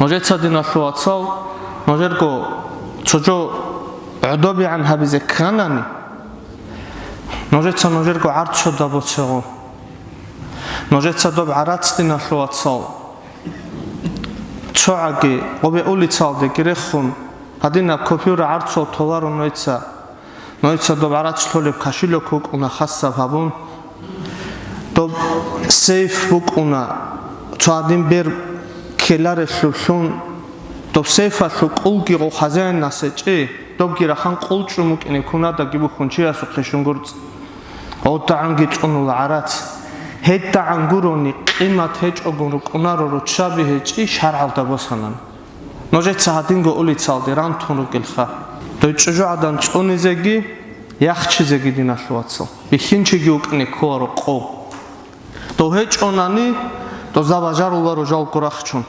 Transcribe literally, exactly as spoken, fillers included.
Нужеца, диналъул вацал, нужерго цо жо гӀодобегӀан гьабизе кканани, нужеца нужерго гӀарцуда боцего. Нужеца доб гӀарац, диналъул вацал, цогӀаги, гъобе улицалдеги рехун, гьадинаб купюра гӀарцул толаро нужеца. Нужеца доб гӀарац лъолеб кошелёк вукӀуна хасаб гьабун. Доб сейф букӀуна, цо гьадин бер ккеларелъуллъун. Доб сейфалъул кӀулги гъо хазяинасе чӀи, добги рахан кӀул чӀун букӀине кунадаги бухьун чиясухъе щунгурцӀ. ГьодагӀанги цӀунула гӀарац. ГьедагӀан гурони къимат гьечӀогун рукӀунаро руччаби гьечӀи шаргӀалда босанан. Нужеца гьадинго улицалде рантун ругелха. Дой чӀужугӀадан цӀунизеги, яхчизеги, диналъул вацал. Бихьинчиги вукӀине кколаро къо. Дов гьечӀонани, доза бажаруларо жалго рахчун.